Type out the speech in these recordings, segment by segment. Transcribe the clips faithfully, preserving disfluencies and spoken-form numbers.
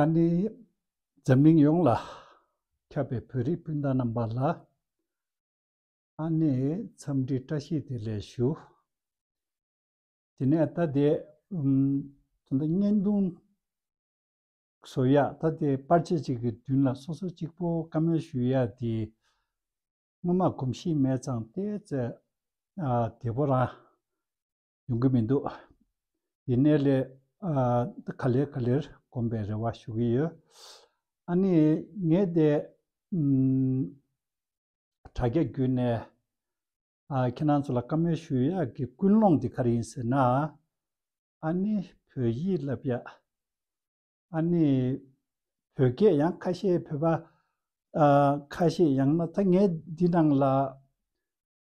ཨ་ནི་འཛམ་གླིང་ཡོངས་ལ་ཁྱབ་པའི་བོད་རིགས་སྤུན་ཟླ་རྣམ་པ་ལ། ཨ་ནི་འཚམས་འདྲི་བཀྲ་ཤིས་བདེ་ལེགས་ཞུ། དེ་ནས་ད་དེ་ཨུམ་ད་ལྟ་བརྙན་ཐུང་བཟོ་ཡག་ད་དེ་པར་ཆས་ཅིག་གི་མདུན་ལ་སོ་སོ་གཅིག་པོ་བཀའ་མོལ་ཞུ་ཡག་དེ་སྔོན་མ་གོམས་གཤིས་མེད་ཙང་ཏོག་ཙམ་ཨ་བདེ་པོ་རང་ཡོང་གི་མི་འདུག། ཡིན་ནའི་ལས་ཨ་ག་ལེར་ག་ལེར་གོམས་པའི་རེ་བ་ཞུ་གི་ཡོད། ཨ་ནི་ངས་དེ་ཨུམ་དྲ་རྒྱ་བརྒྱུད་ནས་ཨ་ཁྱེད་རང་ཚོ་ལ་བཀའ་མོལ་ཞུ་ཡག་གི་ཀུན་སློང་འདི་ག་རེ་ཡིན་ཟེར་ན། ཨ་ནི་བོད་ཡིག་བསླབ་ཡག། ཨ་ནི་བོད་སྐད་ཡང་ཁ་ཤས་བོད་པ་ཨ་ཁ་ཤས་ཡང་ན་ད་ངས་འདི་ནང་ལ་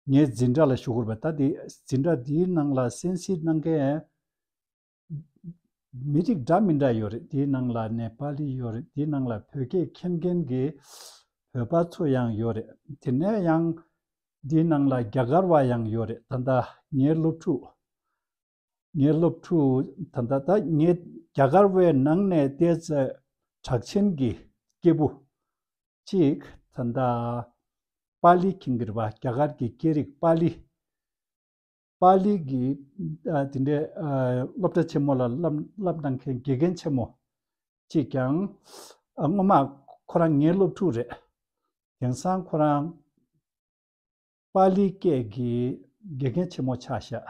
ངའི་འཛིན་གྲྭ་ལ་ཞུ་དགོས་པ་ད་འདི་འཛིན་གྲྭ་འདིའི་ནང་ལ་གསན་གཟིགས་གནང་མཁན་མི་རིགས་འདྲ་མི་འདྲ་ཡོད་རེད། དེའི་ནང་ལ་ནེ་པ་ལི་ཡོད་རེད། དེའི་ནང་ལ་བོད་སྐད་མཁྱེན་མཁན་གྱི་བོད་པ་ཚོ་ཡང་ཡོད་རེད། དེ་ནས་ཡང་དེའི་ནང་ལ་རྒྱ་གར་བ་ཡང་ཡོད་རེད། ད་ལྟ་ངའི་སློབ་ཕྲུག་ངའི་སློབ་ཕྲུག་ད་ལྟ་ད་ངའི་རྒྱ་གར་བའི་ནང་ནས་ཏོག་ཙམ་གྲགས་ཆེན་གྱི་སྐྱེས་བུ་གཅིག་ད་ལྟ་པཱ་ལི་མཁྱེན་གྱི་རེད་པ། རྒྱ་གར་གྱི་སྐད་རིགས་པཱ་ལི། པཱ་ལི་གི་ཨ་དེ་འདྲའི་ཨ་སློབ་གྲྭ་ཆེན་མོ་ལ་བསླབ་བསླབ་གནང་མཁན་དགེ་རྒན་ཆེན་མོ་གཅིག་ཀྱང་ཨ་སྔོན་མ་ཁོ་རང་ངའི་སློབ་ཕྲུག་རེད། དེང་སང་ཁོ་རང་པཱ་ལི་སྐད་ཀྱི་དགེ་རྒན་ཆེན་མོ་ཆགས་ཤག།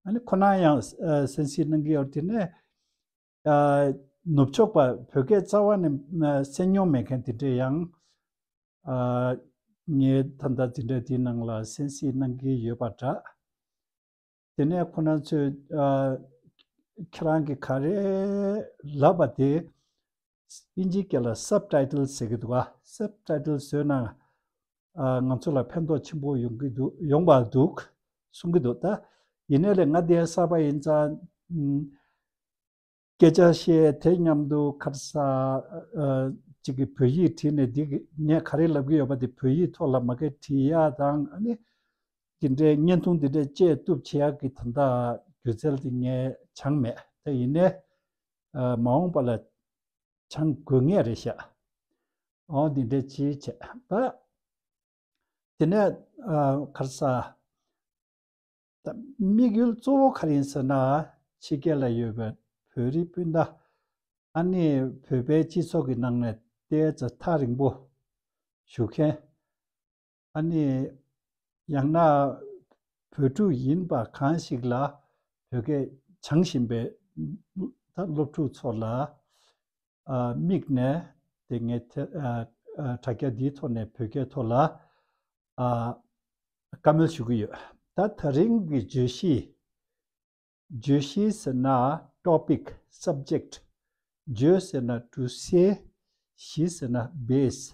ཨ་ནི་ཁོ་རང་ཡང་ཨ་གསན་གཟིགས་གནང་གི་ཡོད། དེ་ནས་ཨ་ནུབ་ཕྱོགས་པ་བོད་སྐད་རྩ་བ་ནས་ཨ་གསན་མྱོང་མེད་མཁན་དེ་འདྲས་ཡང་ཨ་ངས་ད་ལྟ་འཛིན་གྲྭ་འདིའི་ནང་ལ་གསན་གཟིགས་གནང་གི་ཡོད་པ་འདྲ། དེ་ནས་ཁོ་རང་ཚོས་ཨ་ཁྱེད་རང་གིས་ག་རེ་ལབ་པ་དེ་དབྱིན་ཇིའི་སྐད་ལ་སབ་ཊའི་ཊལ་ཟེར་གྱི་འདུག་ག། སབ་ཊའི་ཊལ་བཟོས་ན་ཨ་ང་ཚོ་ལ་ཕན་ཐོགས་ཆེན་པོ་ཡོང་གི་འདུག་ཡོང་བ་འདུག་གསུང་གི་འདུག། ད་ཡིན་ནའི་ལས་ང་དེ་གསར་པ་ཡིན་ཙང་ཨུམ། སྐད་ཆ་བཤད་དེ་མཉམ་དུ་ཁར་ས་ཨ་ཅིག་གི་བོད་ཡིག་བྲིས་ནས་འདི་གི་ངས་ག་རེ་ལབ་ཀྱི་ཡོད་པ་དེ་བོད་ཡིག་ཐོག་ལ་མ་གི་བྲིས་ཡག་དང་ཨ་ནི་འདི་འདྲའི་བརྙན་ཐུང་འདི་འདྲའི་བཅས་གཏུབ་བྱེད་ཡག་གི་ད་ལྟ་སྒྱུ་རྩལ་དེ་ངས་སྦྱངས་མེད། ད་ཡིན་ནའི་ཨ་མ་འོངས་པ་ལ་སྦྱང་དགོས་ངེས་རེད་ཤག། འོ་འདི་འདྲའི་ཅིག་བྱས་ད། དེ་ནས་ཨ་ག་རེ་ཟ། ད་དམིགས་ཡུལ་གཙོ་བོ་ག་རེ་ཡིན་ཟེར་ན། ཕྱི་རྒྱལ་ལ་ཡོད་པའི་བོད་རིགས་སྤུན་ཟླ། ཨ་ནི་བོད་པའི་སྤྱི་ཚོགས་ཀྱི་ནང་ནས་ཏོག་ཙམ་ཐག་རིང་པོ་བཞུགས་མཁན། ཨ་ནི་ཡང་ན་བོད་ཕྲུག་ཡིན་པ་གང་ཞིག་ལ་བོད་སྐད་སྦྱང་བཞིན་པའི་ད་སློབ་ཕྲུག་ཚོ་ལ་ཨ་དམིགས་ནས་དེ་ངས་དེ་ཨ་ཨ་དྲ་རྒྱ་འདིའི་ཐོག་ནས་བོད་སྐད་ཐོག་ལ་ཨ་བཀའ་མོལ་ཞུ་གི་ཡོད། ད་ད་རིང་གི་བརྗོད་གཞི། བརྗོད་གཞི་ཟེར་ན་topic, subject. བརྗོད་ཟེར་ན་to say. གཞི་ཟེར་ན་base.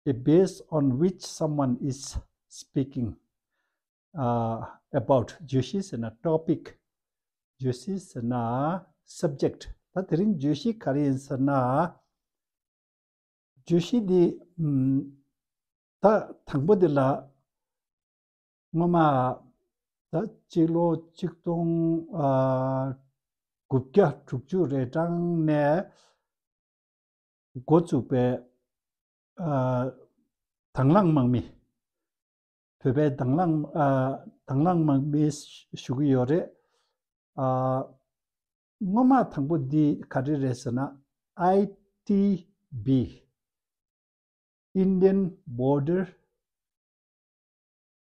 The base on which someone is speaking uh, about. བརྗོད་གཞི་ཟེར་ན་topic. བརྗོད་གཞི་ཟེར་ན་subject. ད་དེ་རིང་བརྗོད་གཞི་ག་རེ་ཡིན་ཟེར་ན། བརྗོད་གཞི་འདི་ཨམ་ད་དང་པོ་འདི་ལ་སྔོན་མ་ད་སྤྱི་ལོ་གཅིག་སྟོང་ཨ་དགུ་བརྒྱ་དྲུག་ཅུ་རེ་གྲངས་ནས་འགོ་བཙུགས་པའི་ཨ་དང་བླངས་དམག་མི། བོད་པའི་དང་བླངས་ཨ་དང་བླངས་དམག་མི་ཞུ་གི་ཡོད་རེད། ཨ་སྔོན་མ་དང་པོ་འདི་ག་རེ་རེད་ཟེར་ན། I T B, Indian Border,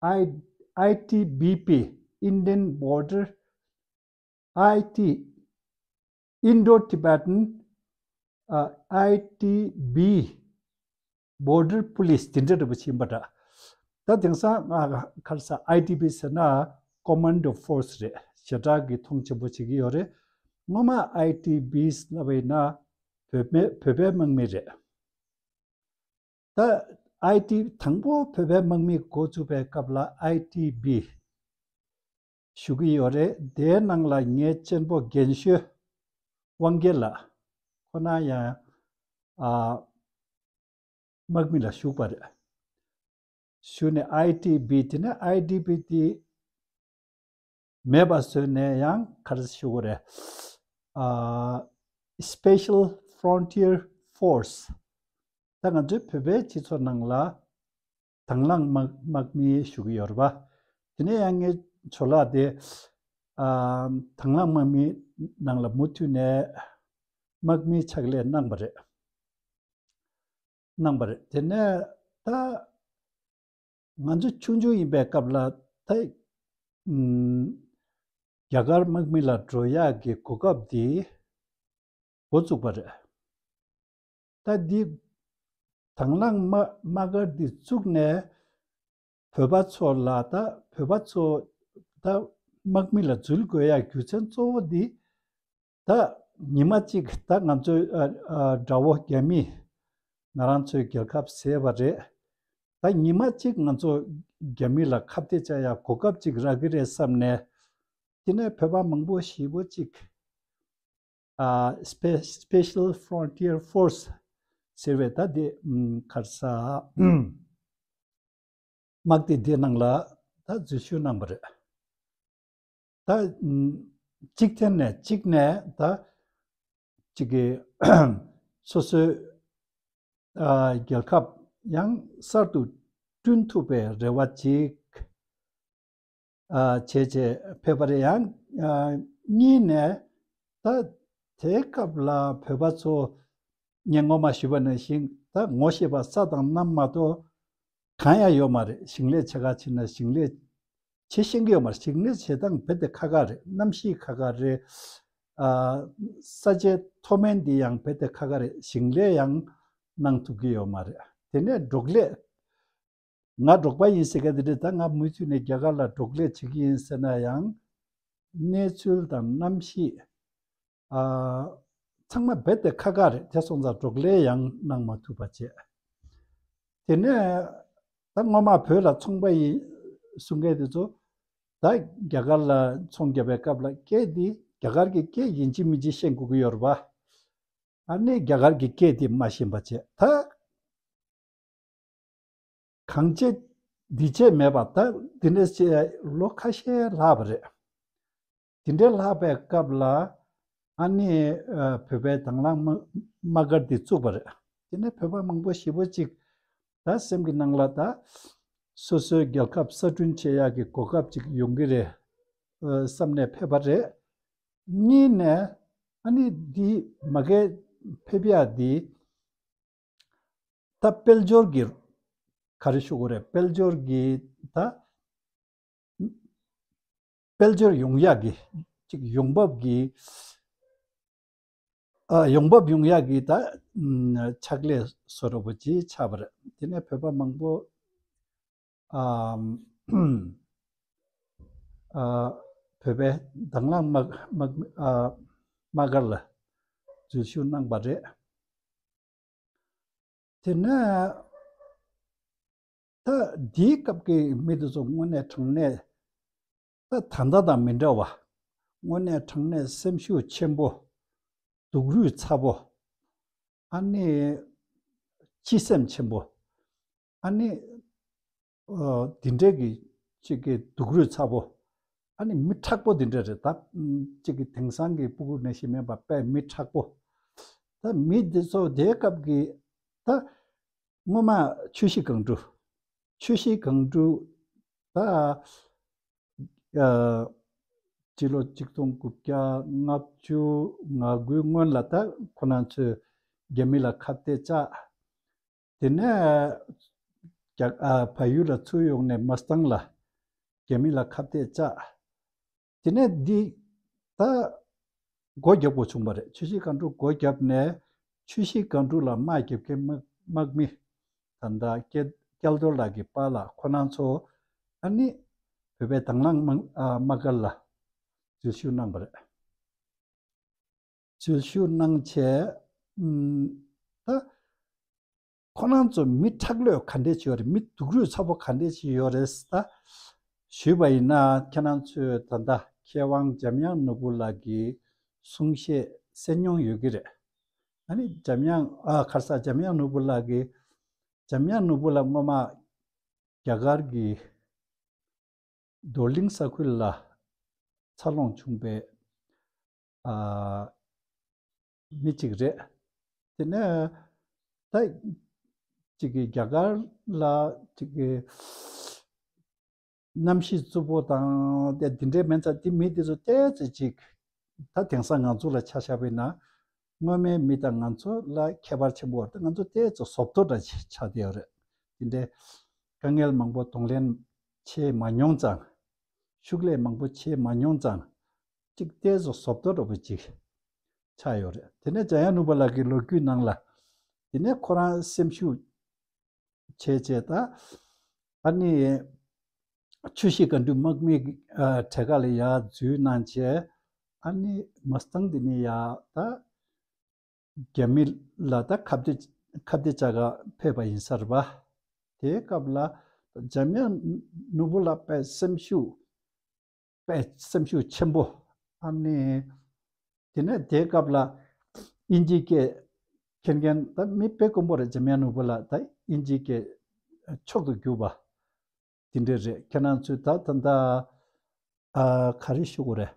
I- I T B P, Indian Border, I T, Indo-Tibetan, uh, I T B, Border Police དེ་འདྲ་འདྲ་པོ་ཕྱིན་པ་འདྲ། ད་དེང་སང་ཨ་ག་རེ་ཟ། I T B ཟེར་ན་Commando Force རེད། ཞེ་དྲག་གི་མཐོང་ཆེན་པོ་བྱེད་ཀྱི་ཡོད་རེད། སྔོན་མ་I T Bs ལབ་པ་ཡིན་ན་བོད་པའི་བོད་པའི་དམག་མི་རེད། ད་I T དང་པོ་བོད་པའི་དམག་མི་འགོ་བཙུགས་པའི་སྐབས་ལ་I T B ཞུ་གི་ཡོད་རེད། དེའི་ནང་ལ་ངའི་གཅེན་པོ་རྒན་ཤོས་དབང་རྒྱལ་ལགས་ཁོ་ན་ཡང་ཨ་དམག་མི་ལ་ཞུགས་པ་རེད། ཞུ་ནས་I T B དེ་ནས I T B དེ་མེད་པ་བཟོས་ནས་ཡང་ག་རེ་ཞུ་དགོས་རེད། ཨ་Special Frontier Force། ད་ང་ཚོའི་བོད་པའི་སྤྱི་ཚོགས་ནང་ལ་དང་བླངས་དམག་དམག་མི་ཞུ་གི་ཡོད་རེད་པ། དེ་ནས་ཡང་ངའི་ཇོ་ལགས་དེ་ཨ་དང་བླངས་དམག་མི་ནང་ལ་མུ་མཐུད་ནས་དམག་མིའི་ཕྱག་ལས་གནང་བ་རེད། གནང་བ་རེད། དེ་ནས་ད་ང་ཚོ་ཆུང་ཆུང་ཡིན་པའི་སྐབས་ལ་ད་ཨུམ་རྒྱ་གར་དམག་མི་ལ་འགྲོ་ཡག་གི་གོ་སྐབས་འདི་འགོ་བཙུགས་པ་རེད། ད་འདི་དང་བླངས་དམག་དམག་སྒར་འདི་བཙུགས་ནས་བོད་པ་ཚོ་ལ་ད་བོད་པ་ཚོ་ད་དམག་མི་ལ་འཛུལ་དགོས་ཡག་རྒྱུ་མཚན་གཙོ་བོ་འདི། ད་ཉི་མ་གཅིག་ད་ང་ཚོའི་ཨ་ཨ་དགྲ་བོ་རྒྱ་མིས་ང་རང་ཚོའི་རྒྱལ་ཁབ་བཟས་པ་རེད། ད་ཉི་མ་གཅིག་ང་ཚོ་རྒྱ་མི་ལ་ཁ་གཏད་བཅག་ཡག་གོ་སྐབས་ཅིག་རག་གི་རེད་བསམ་ནས། དེ་ནས་བོད་པ་མང་པོ་ཞེ་པོ་ཅིག་ཨ་Spe- Special Frontier Force ཟེར་བའི་ད་དེ་ཨམ་ག་རེ་ཟ། དམག་སྡེ་འདིའི་ནང་ལ་ད་འཛུལ་ཞུགས་གནང་བ་རེད། ད་ཨམ་གཅིག་ཐད་ནས་གཅིག་ནས་ད་གཅིག་གི་སོ་སོའི་ཨ་རྒྱལ་ཁབ་ཡང་གསར་དུ་བསྐྲུན་ཐུབ་པའི་རེ་བ་ཅིག་ཨ་བྱས་བྱས་ཕེབས་པ་རེད། ཡང་ཨ་གཉིས་ནས་ད་དེའི་སྐབས་ལ་བོད་པ་ཚོ་ངས་སྔོན་མ་ཞུས་པ་ནང་བཞིན་ད་ངོ་ཤེས་པ་ས་དང་གནམ་མ་གཏོགས་གང་ཡང་ཡོད་མ་རེད། ཞིང་ལས་བྱེད་ག་ཕྱིན་ན་ཞིང་ལས་བྱེད་ཤེས་ཀྱི་ཡོད་མ་རེད། ཞིང་ལས་བྱེད་སྟངས་རྦད་དེ་ཁག་ཁག་རེད། གནམ་གཤིས་ཁག་ཁག་རེད། ཨ་ས་ཆའི་མཐོ་དམན་འདི་ཡང་རྦད་དེ་ཁག་ཁག་རེད། ཞིང་ལས་ཡང་གནང་ཐུབ་ཀྱི་ཡོད་མ་རེད། དེ་ནས་འབྲོག་ལས། ང་འབྲོག་པ་ཡིན་ཟེར་མཁན་དེ་འདྲས། ད་ང་མུ་མཐུད་ནས་རྒྱ་གར་ལ་འབྲོག་ལས་བྱེད་ཀྱི་ཡིན་ཟེར་ན་ཡང་། གནས་ཚུལ་དང་གནམ་གཤིས་ཨ་ཚང་མ་རྦད་དེ་ཁག་ཁག་རེད། དེ་སོང་ཙང་འབྲོག་ལས་ཡང་གནང་མ་ཐུབ་པ་བྱས། དེ་ནས་ད་སྔོན་མ་བོད་ལ་ཚོང་པ་ཡིན་གསུང་མཁན་དེ་ཚོ་ད་རྒྱ་གར་ལ་ཚོང་རྒྱག་པའི་སྐབས་ལ་སྐད་འདི་རྒྱ་གར་གྱི་སྐད་ཡིན་གཅིག་མིན་གཅིག་ཤེས་དགོས་ཀྱི་ཡོད་རེད་པ། ཨ་ནི་རྒྱ་གར་གྱི་སྐད་འདི་མ་ཤེས་པ་བྱས། ད་གང་བྱས་འདི་བྱས་མེད་པ། ད་འདི་འདྲ་བྱས་ལོ་ཁ་ཤས་ལྷག་པ་རེད། འདི་འདྲ་ལྷག་པའི་སྐབས་ལ་ཨ་ནི་ཨ་བོད་པའི་དང་བླངས་དམག་དམག་སྒར་འདི་བཙུགས་པ་རེད། དེ་ནས་བོད་པ་མང་པོ་ཞེ་པོ་ཅིག་ད་སེམས་ཀྱི་ནང་ལ་ད་སོ་སོའི་རྒྱལ་ཁབ་གསར་སྐྲུན་བྱེད་ཡག་གི་གོ་སྐབས་ཅིག་ཡོང་གི་རེད་ཨ་བསམ་ནས་ཕེབས་པ་རེད། གཉིས་ནས་ཨ་ནི་འདི་མ་གི་ཕེབས་ཡག་འདི་ད་དཔལ་འབྱོར་གྱི་ག་རེ་ཞུ་དགོས་རེད། དཔལ་འབྱོར་གྱི་ད་དཔལ་འབྱོར་ཡོང་ཡག་གི་ཅིག་ཡོང་འབབ་ཀྱི་ཨ་ཡོང་འབབ་ཡོང་ཡག་གི་ད་ཕྱག་ལས་བཟོ་འདྲ་པོ་ཅིག་ཆགས་པ་རེད། དེ་ནས་བོད་པ་མང་པོ་ཨ་ཨ་བོད་པའི་དང་བླངས་དམག་དམག་ཨ་དམག་སྒར་ལ་འཛུལ་ཞུགས་གནང་པ་རེད། དེ་ནས་ད་འདིའི་སྐབས་ཀྱི་མི་དེ་ཚོ་དངོས་གནས་དྲང་གནས་ད་ད་ལྟ་དང་མི་འདྲ་བ། དངོས་གནས་དྲང་གནས་སེམས་ཤུགས་ཆེན་པོ། སྡུག་རུས་ཚ་པོ། ཨ་ནི་སྤྱི་སེམས་ཆེན་པོ། ཨ་ནི་ཨ་འདི་འདྲའི་གི་གཅིག་གི་སྡུག་རུས་ཚ་པོ། ཨ་ནི་མི་མཁྲེགས་པོ་འདི་འདྲ་རེད། ད་གཅིག་གི་དེང་སང་གི་སྤུ་གུ་ནང་བཞིན་མིན་པ་དཔེ་མི་མཁྲེགས་པོ། ད་མི་འདི་ཚོ་དེའི་སྐབས་ཀྱི་ད་སྔོན་མ་ཆུ་བཞི་སྒང་དྲུག་ཆུ་བཞི་སྒང་དྲུག་ད་ཨ་སྤྱི་ལོ་གཅིག་སྟོང་དགུ་བརྒྱ་ལྔ་བཅུ་ང་དགུའི་སྔོན་ལ་ད་ཁོ་རང་ཚོས་རྒྱ་མི་ལ་ཁ་གཏད་བཅག་དེ་ནས་རྒྱ་ཨ་བལ་ཡུལ་ལ་ཚུར་ཡོང་ནས་མ་སྟང་ལ་རྒྱ་མི་ལ་ཁ་གཏད་བཅག་དེ་ནས་འདི་ད་སྒོ་རྒྱབ་དགོས་བྱུང་བ་རེད། ཆུ་བཞི་སྒང་དྲུག་སྒོ་བརྒྱབ་ནས་ཆུ་བཞི་སྒང་དྲུག་ལ་དམག་རྒྱབ་མཁན་དམག་དམག་མི་ད་ལྟ་སྐལ་སྐལ་རྡོར་ལགས་ཀྱི་པཱ་ལགས་ཁོ་རང་ཚོ་ཨ་ནི་བོད་པའི་དང་བླངས་དམག་ཨ་དམག་སྒར་ལ་འཛུལ་ཞུགས་གནང་བ་རེད། འཛུལ་ཞུགས་གནང་བྱས། ཨམ། ད་ཁོ་རང་ཚོ་མི་ཁྲག་ལོས་ག་འདྲས་ཅིག་ཡོད་རེད། མི་སྡུག་རུས་ཚ་པོ་ག་འདྲས་ཅིག་ཡོད་རེད། ད་ཞུས་པ་ཡིན་ན་ཁྱེད་རང་ཚོས་ད་ལྟ་མཁས་དབང་འཇམ་དབྱངས་ནོར་བུ་ལགས་ཀྱི་གསུང་བཤད་གསན་མྱོང་ཡོད་ཀྱི་རེད། ཨ་ནི་འཇམ་དབྱངས་ཨ་ཁ་སང་འཇམ་དབྱངས་ནོར་བུ་ལགས་ཀྱིས་འཇམ་དབྱངས་ནོར་བུ་ལགས་སྔོན་མ་རྒྱ་གར་གྱི་རྡོར་གླིང་ས་ཁུལ་ལ་འཚར་ལོངས་བྱུང་བའི་ཨ་མི་གཅིག་རེད། དེ་ནས་ད་ཅིག་གི་རྒྱ་གར་ལ་ཅིག་གི་གནམ་གཤིས་རྩུབ་པོ་དང་དེ་འདི་འདྲའི་མེད་ཙང་དེ་མི་དེ་ཚོ་ཏོག་ཙམ་ཅིག་ད་དེང་སང་ང་ཚོ་ལ་ཆ་བཞག་པ་ཡིན་ན་སྔོན་མའི་མི་དང་ང་ཚོ་ལ་ཁྱད་པར་ཆེན་པོ་ཡོད་རེད། ང་ཚོ་ཏོག་ཙམ་བཟོ་ལྟ་འདྲ་ཅིག་ཆགས་བསྡད་ཡོད་རེད། དེ་འདྲའི་དཀའ་ངལ་མང་པོ་གདོང་ལེན་བྱས་མ་མྱོང་ཙང་། ཤུགས་ལས་མང་པོ་བྱས་མ་མྱོང་ཙང་། གཅིག་ཏོག་ཙམ་བཟོ་ལྟ་འདྲ་པོ་ཅིག་ཆགས་ཡོད་རེད། དེ་ནས་འཇམ་དབྱངས་ནོར་བུ་ལགས་ཀྱི་ལོ་རྒྱུས་ནང་ལ། དེ་ནས་ཁོ་རང་སེམས་ཤུགས་བྱས་བྱས་ད། ཨ་ནི་ཆུ་བཞི་སྒང་དྲུག་དམག་མི་གྲས་ཁ་ལ་ཡར་འཛུལ་གནང་བྱས། ཨ་ནི་མ་སྟངས་དེ་ནས་ཡར་ད་རྒྱ་མི་ལ་ད་ཁ་གཏད་ཁ་གཏད་བཅག་ག་ཕེབས་པ་ཡིན་ས་རེད་པ། དེའི་སྐབས་ལ་འཇམ་དབྱངས་ནོར་བུ་ལགས་དཔེ་སེམས་ཤུགས་དཔེ་སེམས་ཤུགས་ཆེན་པོ། ཨ་ནི་དེ་ནས་དེའི་སྐབས་ལ་དབྱིན་ཇིའི་སྐད་མཁྱེན་མཁན་ད་མི་དཔེ་དཀོན་པོ་རེད། འཇམ་དབྱངས་ནོར་བུ་ལགས་ད་དབྱིན་ཇིའི་སྐད་མཆོག་ཏུ་གྱུར་པ་དེ་འདྲ་རེད། ཁྱེད་རང་ཚོས་ད་ད་ལྟ་ཨ་ག་རེ་ཞུ་དགོས་རེད།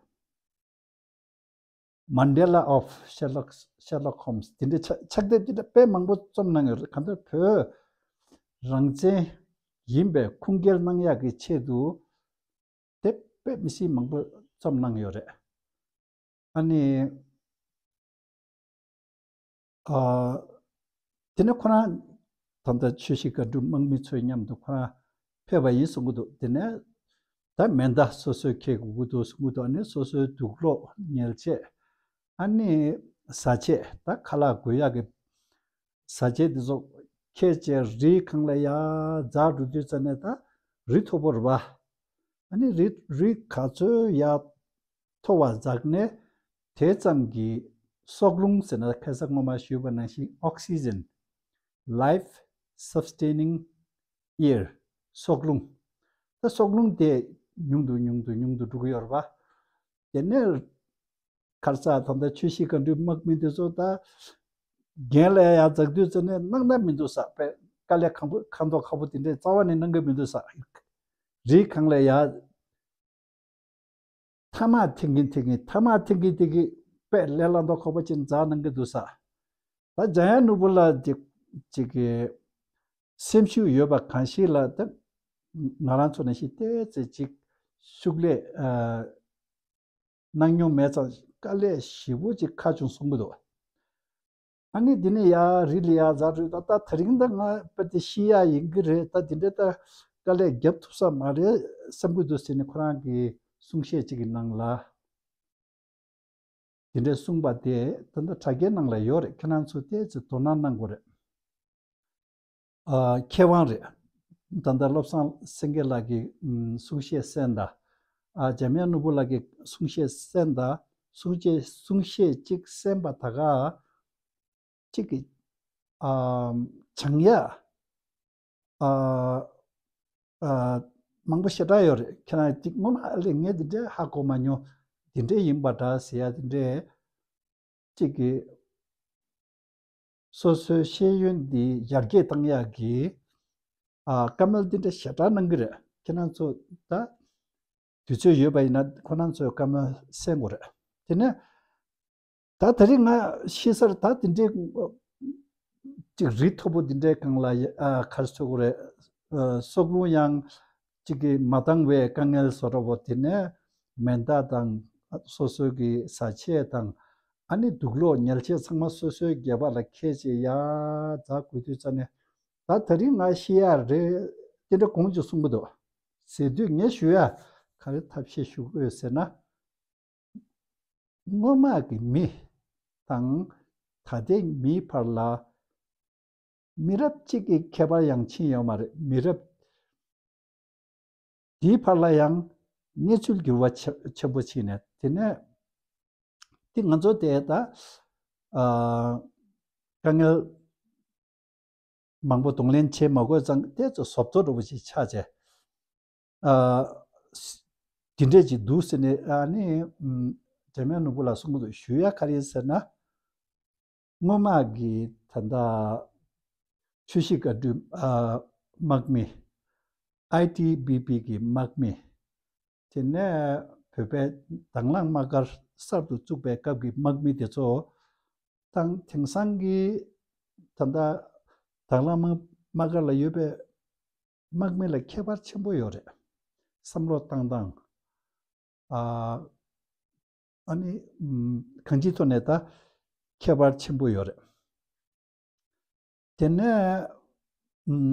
Mandela of Sherlock Sherlock Holmes དེ་འདྲའི་ཕྱག་ཕྱག་དེབ་དེ་འདྲ་དཔེ་མང་པོ་རྩོམ་གནང་ཡོད་རེད། གང་ལྟར་བོད་རང་བཙན་ཡིན་པའི་ཁུངས་སྐྱེལ་གནང་ཡག་གི་ཆེད་དུ་དེབ་དཔེ་མི་སྲིད་མང་པོ་རྩོམ་གནང་ཡོད་རེད། ཨ་ནི། ཨ། དེ་ནས་ཁོ་རང་ད་ལྟ་ཆུ་བཞི་སྒང་དྲུག་དམག་མི་ཚོའི་མཉམ་དུ་ཁོ་རང་ཕེབས་པ་ཡིན་གསུང་གི་འདུག་དེ་ནས་ད་མེ་མདའ་སོ་སོས་འཁྱེར་དགོས་ཀྱི་འདུག་གསུང་གི་འདུག་ཨ་ནི་སོ་སོའི་དུག་སློག་ཉལ་ཆས། ཨ་ནི་བཟའ་ཆས། ད་ཁ་ལག་དགོས་ཡག་གི་བཟའ་ཆས་དེ་ཚོ་འཁྱེར་བྱས་རིའི་སྒང་ལ་ཡར་འཛེགས་འགྲོ་དུས་ཙ་ནས་ད་རི་མཐོ་པོ་རེད་པ། ཨ་ནི་རི་རི་ག་ཚོད་ཡར་མཐོ་བ་འཛེགས་ནས་དེ་ཙམ་གྱི་སྲོག་རླུང་ཟེར་ན་ཁ་སང་སྔོན་མ་ཞུས་པ་ནང་བཞིན་oxygen, life sustaining air སྲོག་རླུང་། ད་སྲོག་རླུང་དེ་ཉུང་དུ་ཉུང་དུ་ཉུང་དུ་འགྲོ་གི་ཡོད་རེད་པ། དེ་ནས་ཁར་ས་ད་ལྟ་ཆུ་བཞི་སྒང་དྲུག་དམག་མི་དེ་ཚོ་ད་གྱེན་ལ་ཡར་འཛེགས་དུས་ཙ་ནས་གནང་ན་མི་འདུག་ས། དཔེ་དཀའ་ལས་ཁག་པོ་ཁ་མདོག་ཁ་པོ་དེ་འདྲའི་རྩ་བ་ནས་གནང་གི་མི་འདུག་ས། རིའི་སྒང་ལ་ཡར་ཐ་མག་འཐེན་གྱིན་འཐེན་གྱིན་ཐ་མག་འཐེན་གྱིན་འཐེན་གྱིན་དཔེ་ལས་སླ་མདོག་ཁ་པོ་ཅིག་འཛེགས་གནང་གི་འདུག་ས། ད་འཇམ་དབྱངས་ནོར་བུ་ལགས་ཅིག་ཅིག་གི་སེམས་ཤུགས་ཡོད་པ་གང་ཞིག་ལ་ད་ང་རང་ཚོ་ནང་བཞིན་ཏོག་ཙམ་ཅིག་ཤུགས་ལས་ཨ་གནང་མྱོང་མེད་ཙང་དཀའ་ལས་ཞེ་པོ་ཅིག་ཁག་བྱུང་གསུང་གི་འདུག་ཨ་ནི་འདི་ནས་ཡར་རི་ལ་ཡར་འཛེགས་རུས་ད་ད་དེ་རིང་ད་ང་དཔེ་དེ་ཤི་ཡག་ཡིན་གྱི་རེད། ད་འདི་འདྲ་ད་དཀའ་ལས་རྒྱབ་ཐུབ་ས་མ་རེད་བསམ་གྱི་འདུག་ཟེར་ནས་ཁོ་རང་གི་གསུང་བཤད་ཅིག་གི་ནང་ལ། དེ་འདྲའི་གསུངས་པ་དེ་ད་ལྟ་དྲ་རྒྱའི་ནང་ལ་ཡོད་རེད། ཁྱེད་རང་ཚོ་ཏོག་ཙམ་དོ་སྣང་གནང་དགོས་རེད། ཨ། མཁས་དབང་རེད། ད་ལྟ་བློ་བཟང་སེང་གེ་ལགས་ཀྱི་ཨམ་གསུང་བཤད་གསན་དང་། ཨ། འཇམ་དབྱངས་ནོར་བུ་ལགས་ཀྱི་གསུང་བཤད་གསན་དང་། གསུང་བཤད་གསུང་བཤད་གཅིག་གསན་པ་ད་ག་གཅིག་གི་ཨ་སྦྱང་ཡ་ཨ་ཨ་མང་པོ་ཞེ་དྲག་ཡོད་རེད། ཁྱེད་རང་གཅིག་སྔོན་མ་ཨ་ལས་ངས་འདི་འདྲའི་ཧ་གོ་མ་མྱོང་། འདི་འདྲའི་ཡིན་པ་འདྲ་ཟེར་ཡ་འདི་འདྲའི་གཅིག་གི་སོ་སོའི་ཤེས་ཡོན་འདི་ཡར་རྒྱས་བཏང་ཡག་གི་ཨ་བཀའ་མོལ་འདི་འདྲ་ཞེ་དྲག་གནང་གི་རེད། ཁྱེད་རང་ཚོ་ད་དུས་ཚོད་ཡོད་པ་ཡིན་ན་ཁོ་རང་ཚོའི་བཀའ་མོལ་གསན་དགོས་རེད། དེ་ནས་ད་དེ་རིང་ང་ཤི་སར་ད་དེ་འདྲའི་ཅིག་རི་མཐོ་པོ་འདི་འདྲའི་སྒང་ལ་ཨ་ག་རེ་ཟེར་དགོས་རེད། ཨ་སྲོག་རླུང་ཡང་གཅིག་གིས་མ་འདང་བའི་དཀའ་ངལ་བཟོ་འདྲ་བོ། དེ་ནས་མེ་མདའ་དང་སོ་སོའི་གི་བཟའ་ཆས་དང་ཨ་ནི་དུག་སློག་ཉལ་ཆས་ཚང་མ་སོ་སོའི་སྒལ་པ་ལ་འཁྱེར་བྱས་ཡར་འཛེག་དགོས་དུས་ཙ་ནས། ད་དེ་རིང་ང་ཤི་ཡག་རེད། དེ་འདྲ་གོང་ཅིག་གསུང་གི་འདུག་ཟེར་དུས་ངས་ཞུ་ཡ་ག་རེ་ཐབས་ཤེས་ཞུ་དགོས་ཟེར་ན། སྔོན་མ་གི་མི་དང་ད་ལྟའི་མིའི་བར་ལ་མི་རབས་གཅིག་གི་ཁྱད་པར་ཡང་ཕྱིན་ཡོད་མ་རེད། མི་རབས་འདིའི་བར་ལ་ཡང་གནས་ཚུལ་འགྱུར་བ་ཆེ་ཆེན་པོ་ཕྱིན་ནས། དེ་ནས་དེ་ང་ཚོ་དེ་ད་ཨ་དཀའ་ངལ་མང་པོ་གདོང་ལེན་བྱེད་མ་དགོས་ཙང་ཏོག་ཙམ་བཟོ་ལྟ་འདྲ་བོ་ཞིག་ཆགས་བྱས། ཨ་དེ་འདྲས་ཅིག་འདུག་ཟེར་ནས། ཨ་ནི་ཨམ་འཇམ་དབྱངས་ནོར་བུ་ལགས་གསུང་གི་འདུག་ཞུ་ཡ་ག་རེ་ཡིན་ཟེར་ན། སྔོན་མ་གི་ད་ལྟ་ཆུ་བཞི་སྒང་དྲུག་ཨ་དམག་མི་ཨའི་ཊི་བྷི་བྷི་གི་དམག་མི། དེ་ནས་བོད་པའི་དང་བླངས་དམག་སྒར་གསར་དུ་བཙུགས་པའི་སྐབས་ཀྱི་དམག་མི་དེ་ཚོ། དང་དེང་སང་གི་ད་ལྟ་དང་བླངས་དམག་དམག་སྒར་ལ་ཡོད་པའི་དམག་མི་ལ་ཁྱད་པར་ཆེན་པོ་ཡོད་རེད། བསམ་བློ་བཏང་སྟངས། ཨ་ཨ་ནི་ཨམ་གང་ཅིའི་ཐོག་ནས་ད་ཁྱད་པར་ཆེན་པོ་ཡོད་རེད། དེ་ནས་ཨམ་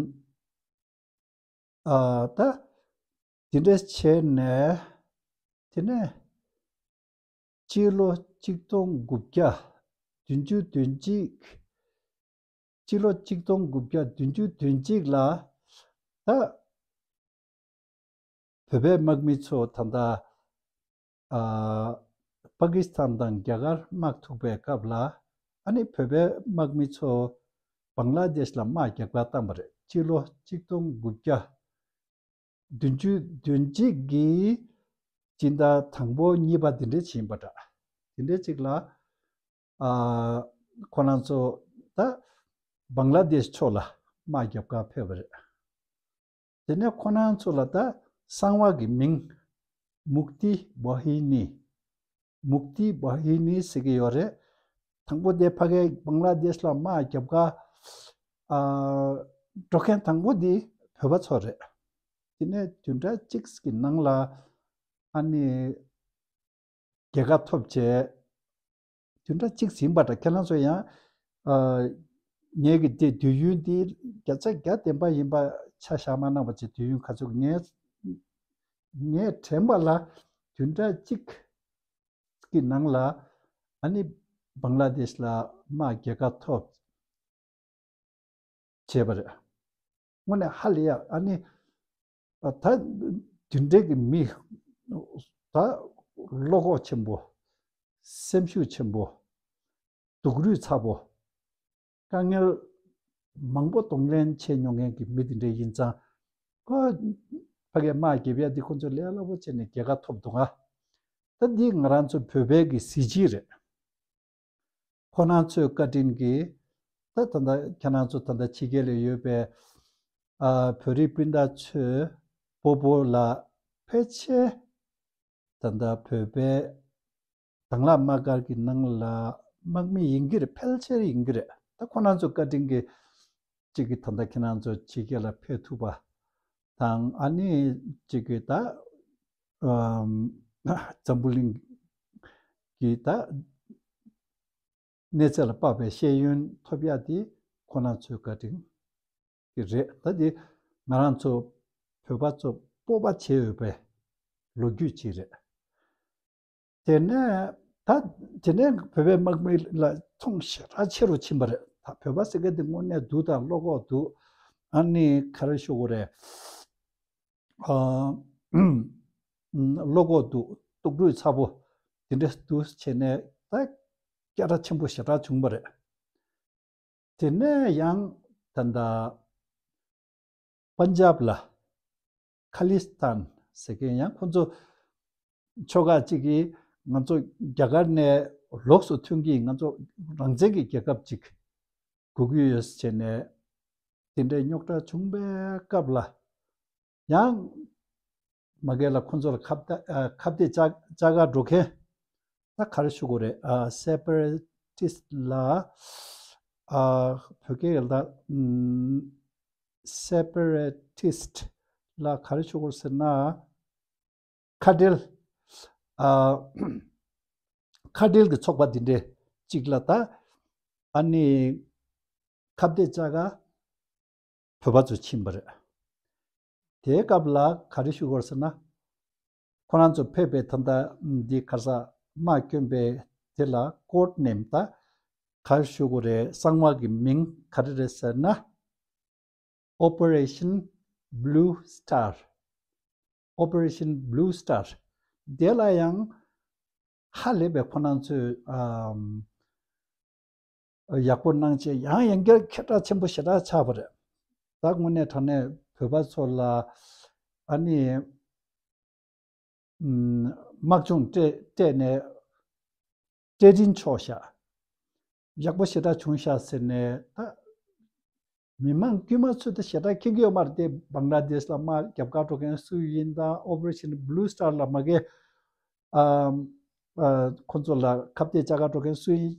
ཨ་ད་དེ་འདྲ་བྱས་ནས་དེ་ནས་སྤྱི་ལོ་གཅིག་སྟོང་དགུ་བརྒྱ་བདུན་ཅུ་དོན་གཅིག་སྤྱི་ལོ་གཅིག་སྟོང་དགུ་བརྒྱ་བདུན་ཅུ་དོན་གཅིག་ལ་ད་བོད་པའི་དམག་མི་ཚོ་ད་ལྟ་ཨ་པ་ཀི་སི་ཐན་དང་རྒྱ་གར་དམག་ཐུག་པའི་སྐབས་ལ་ཨ་ནི་བོད་པའི་དམག་མི་ཚོ་བང་ལ་དེཤ་ལ་དམག་རྒྱབ་ཁ་བཏང་པ་རེད། སྤྱི་ལོ་གཅིག་སྟོང་དགུ་བརྒྱ་བདུན་ཅུ་དོན་གཅིག་གི་སྤྱི་ཟླ་དང་པོ་གཉིས་པ་དེ་འདྲའི་ཕྱིན་པ་འདྲ། དེ་འདྲའི་ཅིག་ལ་ཨ་ཁོ་རང་ཚོ་ད་བང་ལ་དེཤ་ཕྱོགས་ལ་དམག་རྒྱབ་ཁ་ཕེབས་པ་རེད། དེ་ནས་ཁོ་རང་ཚོ་ལ་ད་གསང་བ་གི་མིང་མུག་ཏི་བ་ཧི་ནི། མུག་ཏི་བ་ཧི་ནི་ཟེར་གྱི་ཡོད་རེད། དང་པོ་དེ་ཕ་གིའི་བང་ལ་དེཤ་ལ་དམག་རྒྱབ་ཁ་ཨ་འགྲོ་མཁན་དང་པོ་དེ་བོད་པ་ཚོ་རེད། དེ་ནས་བདུན་ཕྲག་གཅིག་གི་ནང་ལ་ཨ་ནི་རྒྱལ་ཁ་ཐོབ་བྱས། བདུན་ཕྲག་གཅིག་ཟིན་པ་འདྲ། ཁྱེད་རང་ཚོ་ཡང་ཨ་ངེད་ཀྱི་དེ་དུས་ཡུན་དེ་བརྒྱ་ཆ་བརྒྱ་བདེན་པ་ཡིན་པ་ཆ་བཞག་མ་གནང་བ་བྱས། དུས་ཡུན་ག་ཚོད་ངས་ངས་དྲན་པ་ལ་བདུན་ཕྲག་གཅིག་གི་ནང་ལ་ཨ་ནི་བང་ལ་དེཤ་ལ་དམག་རྒྱལ་ཁ་ཐོབ་བྱས་པ་རེད། དངོས་གནས་ཧ་ལས་ཡ། ཨ་ནི་ད་དེ་འདྲའི་གི་མི་ད་བློ་ཁོག་ཆེན་པོ། སེམས་ཤུགས་ཆེན་པོ། སྡུག་རུས་ཚ་པོ། དཀའ་ངལ་མང་པོ་གདོང་ལེན་བྱས་མྱོང་མཁན་གྱི་མི་དེ་འདྲ་ཡིན་ཙང་། ཁོ་ཕ་གིའི་དམག་རྒྱབ་ཡ་འདི་ཁོ་ཚོས་ལས་སླ་པོ་བྱས་ནས་རྒྱལ་ཁ་ཐོབ་འདུག་ག། ད་འདི་ང་རང་ཚོ་བོད་པའི་གི་གཟི་བརྗིད་རེད། ཁོ་རང་ཚོའི་བཀའ་དྲིན་གྱིས་ད་ད་ལྟ་ཁྱེད་རང་ཚོ་ད་ལྟ་ཕྱི་རྒྱལ་ལ་ཡོད་པའི་ཨ་བོད་རིགས་སྤུན་ཟླ་ཚོས་སྤོ་བོ་ལ་ཕལ་ཆེར་ད་ལྟ་བོད་པའི་དང་བླངས་དམག་སྒར་གྱི་ནང་ལ་དམག་མི་ཡིན་གྱི་རེད། ཕལ་ཆེར་ཡིན་གྱི་རེད། ད་ཁོ་རང་ཚོ་བཀའ་དྲིན་གྱིས་གཅིག་གིས་ད་ལྟ་ཁྱེད་རང་ཚོ་ཕྱི་རྒྱལ་ལ་ཕེབས་ཐུབ་པ་དང་། ཨ་ནི་གཅིག་གིས་ད་ཨམ་འཛམ་བུ་གླིང་གི་ད་གནས་ཚད་ལ་དཔག་པའི་ཤེས་ཡོན་ཐོབ་ཡག་དེ་ཁོ་རང་ཚོའི་བཀའ་དྲིན་གྱིས་རེད། ད་དེ་ང་རང་ཚོ་བོད་པ་ཚོ་སྤོབས་པ་བྱེད་འོས་པའི་ལོ་རྒྱུས་ཅིག་རེད། དེ་ནས་ད་དེ་ནས་བོད་པའི་དམག་མི་ལ་མཐོང་ཞེ་དྲག་ཆེ་རུ་ཕྱིན་པ་རེད། ད་བོད་པ་ཟེར་མཁན་དེ་དངོས་གནས་སྡུག་དང་བློ་ཁོག་འདུག། ཨ་ནི་ག་རེ་ཞུ་དགོས་རེད། ཨ་བློ་ཁོག་འདུག། སྡུག་རུས་ཚ་པོ་དེ་འདྲ་འདུག་བྱས་ནས་ད་སྐད་གྲགས་ཆེན་པོ་ཞེ་དྲག་བྱུང་བ་རེད། དེ་ནས་ཡང་ད་ལྟ་པན་ཇབ་ལ་ཁ་ལི་སི་ཐན་ཟེར་མཁན། ཡང་ཁོ་ཚོ་ཕྱོགས་ཁག་ཅིག་གིས་ང་ཚོ་རྒྱ་གར་ནས་ལོགས་སུ་ཐོན་གྱི། ང་ཚོ་རང་བཙན་གྱི་རྒྱལ་ཁབ་ཅིག་དགོས་ཀྱི་ཡོད་ཟེར་ནས་དེ་འདྲའི་རྙོག་དྲ་བྱུང་པའི་སྐབས་ལ། ཡང་མ་གི་ལ་ཁོ་ཚོ་ལ་ཁ་གཏད་ཨ་ཁ་གཏད་བཅག་བཅག་ག་འགྲོ་མཁན་ད་ག་རེ་ཞུ་དགོས་རེད། ཨ་སེ་པ་རེ་ཊིསི་ལ་ཨ་བོད་སྐད་ལ་ད་ཨམ་སེ་པ་རེ་ཊིསི་ལ་ག་རེ་ཞུ་དགོས་ཟེར་ན། ཁ་བྲལ། ཨ་ཁ་བྲལ་གྱི་ཚོགས་པ་འདི་འདྲའི་གཅིག་ལ་ད་ཨ་ནི་ཁ་གཏད་བཅག་ག་བོད་པ་ཚོ་ཕྱིན་པ་རེད། དེའི་སྐབས་ལ་ག་རེ་ཞུ་དགོས་ཟེར་ན། ཁོ་རང་ཚོ་ཕེབས་པའི་ད་ལྟ་འདི་ག་ས་དམག་བསྐྱོན་པའི་དེ་ལ་ཀོཌ་ནེམ་ད་ག་རེ་ཞུ་དགོས་རེད། གསང་བ་གི་མིང་ག་རེ་རེད་ཟེར་ན། Operation Blue Star། Operation Blue Star། དེ་ལ་ཡང་ཧ་ལས་པའི་ཁོ་རང་ཚོས་ཨམ་ཡག་པོ་གནང་བྱས། ཡང་ཡང་བསྐྱར་ཁྱད་པར་ཆེན་པོ་ཞེ་དྲག་ཆགས་པ་རེད། ད་དངོས་གནས་དྲང་གནས་བོད་པ་ཚོ་ལ་ཨ་ནི་དམག་སྦྱོང་སྤྲད་སྤྲད་ནས་གྲལ་སྒྲིག་ཆོག་ཤག། ཡག་པོ་ཞེ་དྲག་བྱུང་ཤག་ཟེར་ནས། ད་མི་མང་དཀྱུས་མ་ཚོས་ད་ཞེ་དྲག་མཁྱེན་གྱི་ཡོད་མ་རེད་དེ། བང་ལ་དེཤ་ལ་དམག་རྒྱབ་གར་འགྲོ་མཁན་སུ་ཡིན་དང་། Operation Blue Star ལ་མ་གི་ཨ་ཨ་ཁོ་ཚོ་ལ་ཁ་གཏད་བཅག་གར་འགྲོ་མཁན་སུ་ཡིན།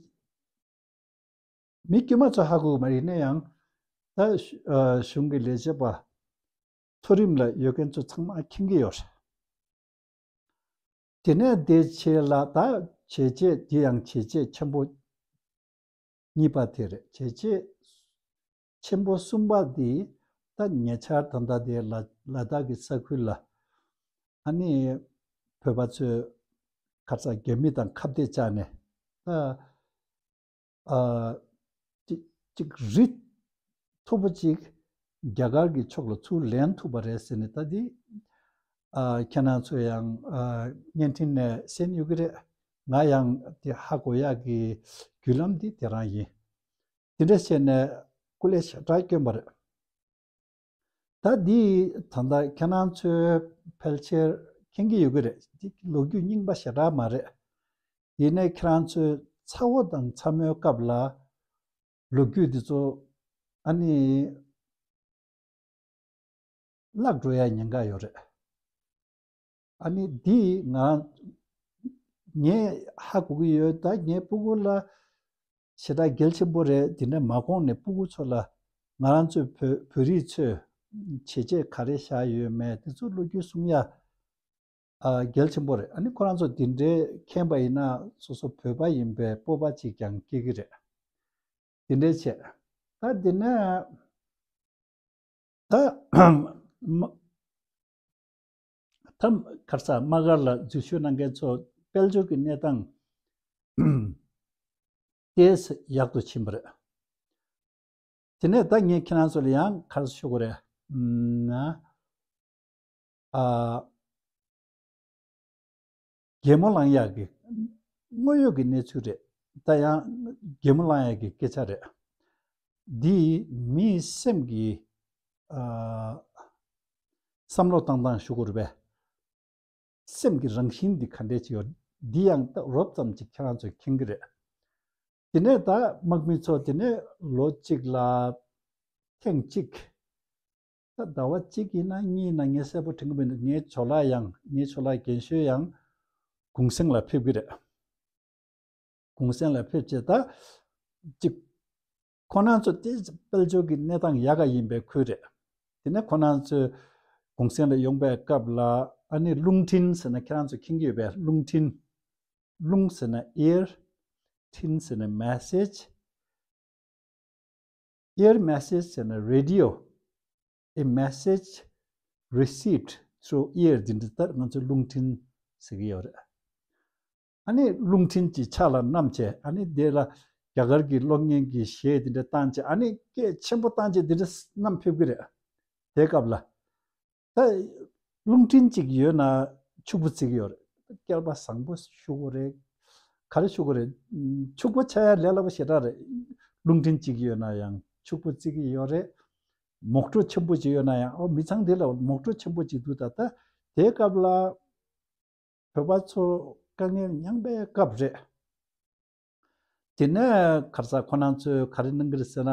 མི་དཀྱུས་མ་ཚོ་ཧ་གོ་གི་མ་རེད། ཡིན་ན་ཡང་ད་གཞུང་གི་ལས་བྱེད་པ་མཐོ་རིམ་ལ་ཡོད་མཁན་ཚོ་ཚང་མ་མཁྱེན་གྱི་ཡོད་རེད། དེ་ནས་དེ་ཆེད་ལ་ད་བྱས་རྗེས་དེ་ཡང་བྱས་རྗེས་ཆེན་པོ་གཉིས་པ་དེ་རེད། བྱས་རྗེས་ཆེན་པོ་གསུམ་པ་འདི་ད་ཉེ་ཆར་ད་ལྟ་དེ་ལ་ལ་དྭགས་ཀྱི་ས་ཁུལ་ལ་ཨ་ནི་བོད་པ་ཚོས་ཁ་ས་རྒྱ་མི་དང་ཁ་གཏད་བཅག་ནས་ད་ཨ་ཅིག་ཅིག་རི་མཐོ་པོ་ཅིག་རྒྱ་གར་གྱི་ཕྱོགས་ལ་ཚུར་ལེན་ཐུབ་པ་རེད་ཟེར་ནས། ད་འདི་ཨ་ཁྱེད་རང་ཚོ་ཡང་ཨ་བརྙན་འཕྲིན་ནས་གསན་ཡོད་ཀྱི་རེད། ང་ཡང་དེ་ཧ་གོ་ཡག་གི་བརྒྱུད་ལམ་འདི་དེ་རང་ཡིན། དེ་འདྲ་བྱས་ནས་སྐུ་ལས་ཞེ་དྲག་བསྐྱོན་པ་རེད། ད་འདི་ད་ལྟ་ཁྱེད་རང་ཚོའི་ཕལ་ཆེར་མཁྱེན་གྱི་ཡོད་ཀྱི་རེད། འདི་ལོ་རྒྱུས་རྙིང་པ་ཞེ་དྲག་མ་རེད། ཡིན་ནའི་ཁྱེད་རང་ཚོའི་ཚ་བོ་དང་ཚ་མོའི་སྐབས་ལ་ལོ་རྒྱུས་འདི་ཚོ་ཨ་ནི་བརླག་འགྲོ་ཡ་ཉེན་ཁ་ཡོད་རེད། ཨ་ནི་འདི་ང་ངས་ཧ་གོ་གི་ཡོད། ད་ངའི་སྤུ་གུ་ལ་ཞེ་དྲག་གལ་ཆེན་པོ་རེད། དེ་འདྲ་མ་གོང་ནས་སྤུ་གུ་ཚོ་ལ་ང་རང་ཚོའི་བོད་བོད་རིགས་ཚོས་བྱས་རྗེས་ག་རེ་བཞག་ཡོད་མེད་དེ་ཚོ་ལོ་རྒྱུས་གསུང་ཡ་ཨ་གལ་ཆེན་པོ་རེད། ཨ་ནི་ཁོ་རང་ཚོ་དེ་འདྲའི་མཁྱེན་པ་ཡིན་ན་སོ་སོ་བོད་པ་ཡིན་པའི་སྤོབས་པ་ཅིག་ཀྱང་སྐྱེ་གི་རེད། དེ་འདྲའི་བྱས། ད་དེ་ནས་ད་མ་ད་ག་རེ་ཟ། དམག་སྒར་ལ་འཛུལ་ཞུགས་གནང་མཁན་ཚོ་དཔལ་འབྱོར་གྱི་གནས་སྟངས་ཏོག་ཙམ་ཡག་ཏུ་ཕྱིན་པ་རེད། དེ་ནས་ད་ངས་ཁྱེད་རང་ཚོ་ལ་ཡང་ག་རེ་ཞུ་དགོས་རེད་ན། ཨ། གད་མོ་ལངས་ཡག་གི་དངོས་ཡོད་ཀྱི་གནས་ཚུལ་རེད། ད་ཡང་གད་མོ་ལངས་ཡག་གི་སྐད་ཆ་རེད། འདི་མིའི་སེམས་ཀྱི་ཨ་བསམ་བློ་བཏང་སྟངས་ཞུ་དགོས་རེད་པས། སེམས་ཀྱི་རང་བཞིན་འདི་ག་འདྲས་ཅིག་ཡོད། འདི་ཡང་ད་རོབ་ཙམ་ཅིག་ཁྱེད་རང་ཚོས་མཁྱེན་གྱི་རེད། དེ་ནས་ད་དམག་མི་ཚོ་དེ་ནས་ལོ་གཅིག་ལ་ཐེངས་གཅིག་ད་ཟླ་བ་གཅིག་ཡིན་ན་གཉིས་ཡིན་ན་ངས་གསལ་པོ་དྲན་གྱི་མི་འདུག་ངའི་ཇོ་ལགས་ཡང་ངའི་ཇོ་ལགས་རྒན་ཤོས་ཡང་གུང་སེང་ལ་ཕེབས་ཀྱི་རེད། གུང་སེང་ལ་ཕེབས་བྱས་ད་གཅིག་ཁོ་རང་ཚོ་དེ་དཔལ་འབྱོར་གྱི་གནས་སྟངས་ཡག་ག་ཡིན་པའི་ཁུལ་རེད། དེ་ནས་ཁོ་རང་ཚོས་གུང་སེང་ལ་ཡོང་པའི་སྐབས་ལ་ཨ་ནི་རླུང་འཕྲིན་ཟེར་ན་ཁྱེད་རང་ཚོ་མཁྱེན་གྱི་ཡོད་པས། རླུང་འཕྲིན། རླུང་ཟེར་ན་air། འཕྲིན་ཟེར་ན་message། Air message ཟེར་ན་radio, a message received through air འདི་འདྲ་ལྟར་ང་ཚོས་རླུང་འཕྲིན་ཟེར་གྱི་ཡོད་རེད། ཨ་ནི་རླུང་འཕྲིན་གྱི་ཕྱག་ལ་བསྣམས་བྱས། ཨ་ནི་དེ་ལ་རྒྱ་གར་གྱི་གློག་བརྙན་གྱི་གཞས་འདི་འདྲ་བཏང་བྱས། ཨ་ནི་སྐད་ཆེན་པོ་བཏང་བྱས་འདི་འདྲ་བསྣམས་ཕེབས་ཀྱི་རེད། དེ་སྐབས་ལ། ད་རླུང་འཕྲིན་གཅིག་ཡོད་ན་ཕྱུག་པོ་བརྩི་གི་ཡོད་རེད། སྐལ་པ་བཟང་པོ་ཞུ་དགོས་རེད། ག་རེ་ཞུ་དགོས་རེད། ཕྱུག་པོ་ཆགས་ཡ་ལས་སླ་པོ་ཞེ་དྲག་རེད། རླུང་འཕྲིན་གཅིག་ཡོད་ན་ཡང་ཕྱུག་པོ་བརྩི་གི་ཡོད་རེད། མོག་ཊོ་ཆེན་པོ་ཅིག་ཡོད་ན་ཡང་། ཨོ། མི་ཚང་དེ་ལ་མོག་ཊོ་ཆེན་པོ་ཅིག་འདུག་ད་ལྟ་དེའི་སྐབས་ལ་བོད་པ་ཚོ་དཀའ་ངལ་མྱངས་པའི་སྐབས་རེད། དེ་ནས་ག་རེ་ཟ། ཁོ་རང་ཚོས་ག་རེ་གནང་གི་རེད་ཟེར་ན།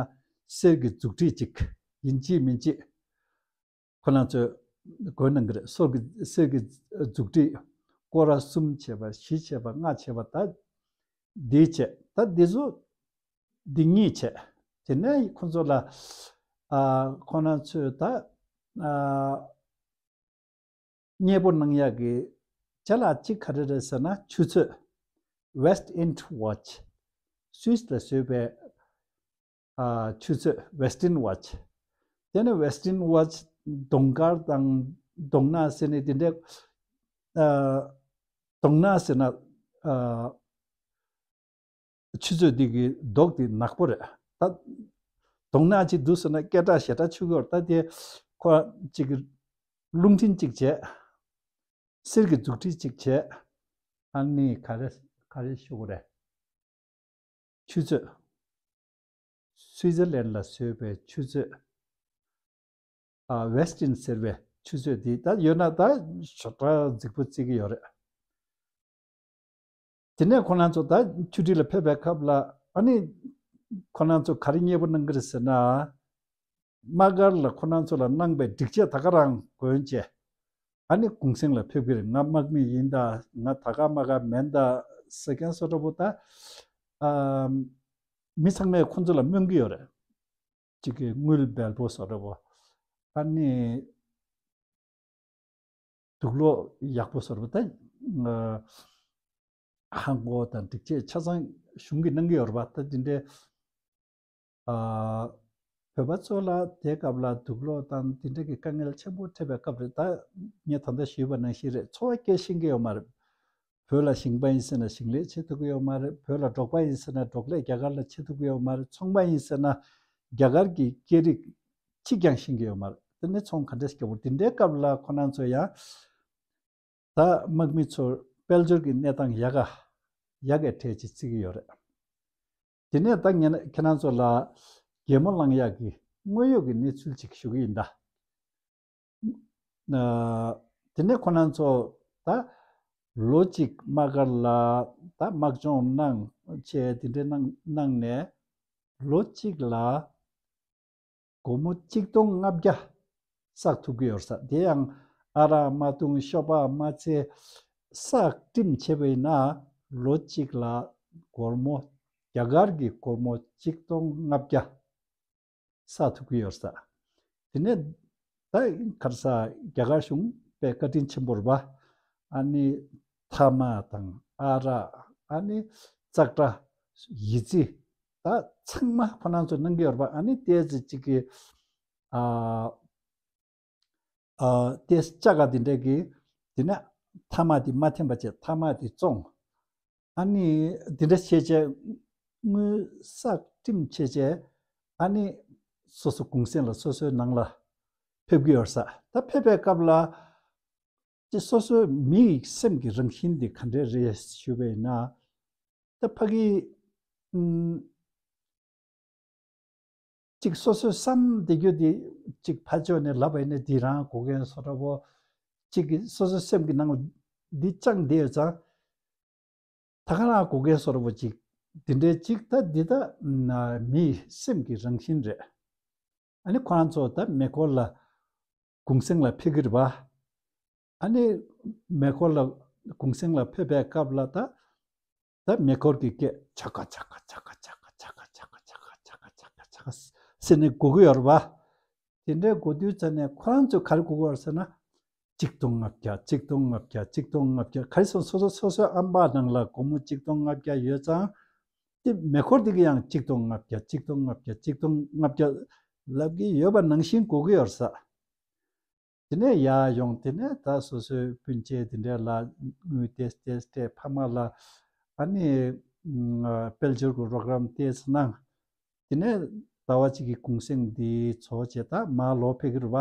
གསེར་གྱི་མཛུབ་དཀྲིས་ཅིག་ཡིན་གཅིག་མིན་གཅིག་ཁོ་རང་ཚོས་འགོད་གནང་གི་རེད། གསེར་གྱི་གསེར་གྱི་མཛུབ་དཀྲིས་སྐོར་ར་གསུམ་བྱས་པ། བཞི་བྱས་པ། ལྔ་བྱས་པ། ད་འདི་བྱས། ད་འདི་ཚོ་འདི་གཉིས་བྱས། དེ་ནས་ཁོ་ཚོ་ལ་ཨ་ཁོ་རང་ཚོས་ད་ཨ་མཉེས་པོ་གནང་ཡག་གི་ཅ་ལག་གཅིག་ག་རེ་རེད་ཟེར་ན། ཆུ་ཚོད། West End Watch། སུད་སི་ལ་བཟོས་པའི་ཨ་ཆུ་ཚོད། Western Watch། དེ་ནས་Western Watch གདོང་དཀར་དང་གདོང་ནག་ཟེར་ནས་དེ་འདྲའི་ཨ་གདོང་ནག་ཟེར་ན་ཨ་ཆུ་ཚོད་འདི་གི་མདོག་དེ་ནག་པོ་རེད། ད་གདོང་ནག་ཅིག་འདུག་ཟེར་ན་སྐད་གྲགས་ཞེ་དྲག་ཆོད་ཀྱི་ཡོད་རེད། ད་དེ་ཁོ་གཅིག་གི་རླུང་འཕྲིན་གཅིག་བྱས། གསེར་གྱི་མཛུབ་དཀྲིས་གཅིག་བྱས། ཨ་ནི་ག་རེ་ག་རེ་ཞུ་དགོས་རེད། ཆུ་ཚོད། སུའི་ཛར་ལན་ལ་བཟོས་པའི་ཆུ་ཚོད། ཨ་Westin ཟེར་བའི་ཆུ་ཚོད་འདི་ད་ཡོད་ན་ད་ཞེ་དྲག་རྫིག་པོ་བརྩི་གི་ཡོད་རེད། དེ་ནས་ཁོ་རང་ཚོ་ད་ཆུ་ཁྲིད་ལ་ཕེབས་པའི་སྐབས་ལ། ཨ་ནི་ཁོ་རང་ཚོ་ག་རེ་མཉེས་པོ་གནང་གི་རེད་ཟེར་ན། དམག་སྒར་ལ་ཁོ་རང་ཚོ་ལ་གནང་པའི་སྒྲིག་ཆས་ད་ག་རང་གོན་བྱས། ཨ་ནི་གུང་སེང་ལ་ཕེབས་ཀྱི་རེད། ང་དམག་མི་ཡིན་ད། ང་ད་ག་དམག་སྒར་མིན་ད་ཟེར་མཁན་བཟོ་འདྲ་པོ། ད་ཨ་ མི་ཚང་མས་ཁོང་ཚོ་ལ་སྨོན་གྱི་ཡོད་རེད། གཅིག་གི་དངུལ་འབེལ་པོ་བཟོ་འདྲ་བོ། ཨ་ནི། དུག་ལོག་ཡག་པོ་བཟོ་འདྲ་བོ་ད། ཧང་གོ་དང་སྒྲིག་ཆས་ཆ་ཚང་གཞུང་གིས་གནང་གི་ཡོད་རེད་པ། ད་དེ་འདྲའི། ཨ། བོད་པ་ཚོ་ལ་དེ་སྐབས་ལ་དུག་ལོག་དང་དེ་འདྲ་གི་དཀའ་ངལ་ཆེན་པོ་འཕྲད་པའི་སྐབས་རེད། ད་ངས་ད་ལྟ་ཞུས་པ་ནང་བཞིན་རེད། འཚོ་བ་སྐྱེལ་ཤེས་ཀྱི་ཡོད་མ་རེད། བོད་ལ་ཞིང་པ་ཡིན་ཟེར་ན་ཞིང་ལས་བྱེད་ཐུབ་ཀྱི་ཡོད་མ་རེད། བོད་ལ་འབྲོག་པ་ཡིན་ཟེར་ན་འབྲོག་ལས་རྒྱ་གར་ལ་བྱེད་ཐུབ་ཀྱི་ཡོད་མ་རེད། ཚོང་པ་ཡིན་ཟེར་ན་རྒྱ་གར་གྱི་སྐད་རིགས་གཅིག་ཀྱང་ཤེས་ཀྱི་ཡོད་མ་རེད། དེ་ནས་ཚོང་ག་འདྲ་ཞིག་རྒྱག་དགོས། དེ་འདྲའི་སྐབས་ལ་ཁོ་རང་ཚོ་ཡང་། ད་དམག་མི་ཚོར་དཔལ་འབྱོར་གྱི་གནས་སྟངས་ཡག་ག་ཡག་གི་གྲས་ཅིག་བརྩི་གི་ཡོད་རེད། དེ་ནས་ད་ངས་ཁྱེད་རང་ཚོ་ལ་གད་མོ་བསླང་ཡག་གི་དངོས་ཡོད་ཀྱི་གནས་ཚུལ་ཅིག་ཞུ་གི་ཡིན་ད། ཨ། དེ་ནས་ཁོ་རང་ཚོ་ད་ལོ་གཅིག་དམག་སྒར་ལ་ད་དམག་སྦྱོང་གནང་བྱས། དེ་འདྲའི་གནང་གནང་ནས་ལོ་གཅིག་ལ་སྒོར་མོ་གཅིག་སྟོང་ལྔ་བརྒྱ་བསགས་ཐུབ་ཀྱི་ཡོད་ས། དེ་ཡང་ཨ་རག་མ་བཏུང་ཤོ་སྦག་མ་འཚོལ། བསགས་ཁྲིམས་བྱས་པ་ཡིན་ན་ལོ་གཅིག་ལ་སྒོར་མོ་རྒྱ་གར་གྱི་སྒོར་མོ་གཅིག་སྟོང་ལྔ་བརྒྱ་བསགས་ཐུབ་ཀྱི་ཡོད་ས། དེ་ནས་ད་ག་རེ་ཟ། རྒྱ་གར་གཞུང་དཔེ་བཀའ་དྲིན་ཆེན་པོ་རེད་པ། ཨ་ནི་ཐ་མག་དང་ཨ་རག་ཨ་ནི་ཙག་སྒྲ་ཡི་ཙི། ད་ཚང་མ་ཁོ་རང་ཚོས་གནང་གི་ཡོད་རེད་པ། ཨ་ནི་ཏོག་ཙམ་ཅིག་གི། ཨ། ཨ། ཏོག་ཙམ་ལྕགས་ཀ་དེ་འདྲ་གི། དེ་ནས་ཐ་མག་དེ་མ་འཐེན་པ་བྱས། ཐ་མག་དེ་བཙོང་། ཨ་ནི་དེ་འདྲ་བྱས་བྱས་དངུལ་བསགས་ཁྲིམས་བྱས་བྱས། ཨ་ནི་སོ་སོ་གུང་སེང་ལ་སོ་སོའི་ནང་ལ་ཕེབས་ཀྱི་ཡོད་ས། ད་ཕེབས་པའི་སྐབས་ལ་ཅིག་སོ་སོའི་མིའི་སེམས་ཀྱི་རང་བཞིན་དེ་ག་འདྲས་རེད་ཞུས་པ་ཡིན་ན། ད་ཕ་གི། ཨུམ། གཅིག་སོ་སོའི་བསམ་བསྡད་རྒྱུ་དེ་གཅིག་ཕར་ཕྱོགས་ནས་ལབ་པ་ཡིན་ན་འདི་རང་གོ་མཁན་བཟོ་འདྲ་བོ། གཅིག་གིས་སོ་སོའི་སེམས་ཀྱི་ནང་ལ་འདི་བཅངས་བསྡད་ཡོད་ཙང་། ད་ག་རང་གོ་མཁན་བཟོ་འདྲ་བོ་གཅིག། འདི་འདྲའི་གཅིག་ད་འདི་ད་མིའི་སེམས་ཀྱི་རང་བཞིན་རེད། ཨ་ནི་ཁོ་རང་ཚོ་ད་མེ་འཁོར་ལ་གུང་སེང་ལ་ཕེབས་ཀྱི་རེད་པ། ཨ་ནི་མེ་འཁོར་ལ་གུང་སེང་ལ་ཕེབས་པའི་སྐབས་ལ་ད། ད་མེ་འཁོར་གྱི་སྐད་ཆ་ག་ཆ་ག་ཆ་ག་ཆ་ག་ཟེར་ནས་གོ་གི་ཡོད་རེད་པ། དེ་འདྲའི་གོ་དུས་ཙ་ནས་ཁོ་རང་ཚོས་ག་རེ་གོ་གི་ཡོད་རེད་ཟེར་ན། གཅིག་སྟོང་ལྔ་བརྒྱ། གཅིག་སྟོང་ལྔ་བརྒྱ། གཅིག་སྟོང་ལྔ་བརྒྱ། ག་རེ་སོང་སོ་སོ་སོ་སོའི་ཨམ་པ་ནང་ལ་སྒོར་མོ་གཅིག་སྟོང་ལྔ་བརྒྱ་ཡོད་ཙང་། དེ་མེ་འཁོར་དེ་གི་ཡང་གཅིག་སྟོང་ལྔ་བརྒྱ། གཅིག་སྟོང་ལྔ་བརྒྱ། གཅིག་སྟོང་ལྔ་བརྒྱ་ལབ་ཀྱི་ཡོད་པ་ནང་བཞིན་གོ་གི་ཡོད་རེད་ས། དེ་ནས་ཡར་ཡོང་། དེ་ནས་ད་སོ་སོའི་སྤུན་མཆེད་དེ་འདྲ་ལ་དངུལ་ཏོག་ཙམ་སྤྲད། ཕ་མ་ལ་ཨ་ནི་དཔལ་འབྱོར་གྱི་རོགས་རམ་ཏོག་ཙམ་གནང་། དེ་ནས་ཟླ་བ་གཅིག་གི་གུང་སེང་འདི་ཚོ་བྱས། ད་མར་ལོག་ཕེབས་ཀྱི་རེད་པ།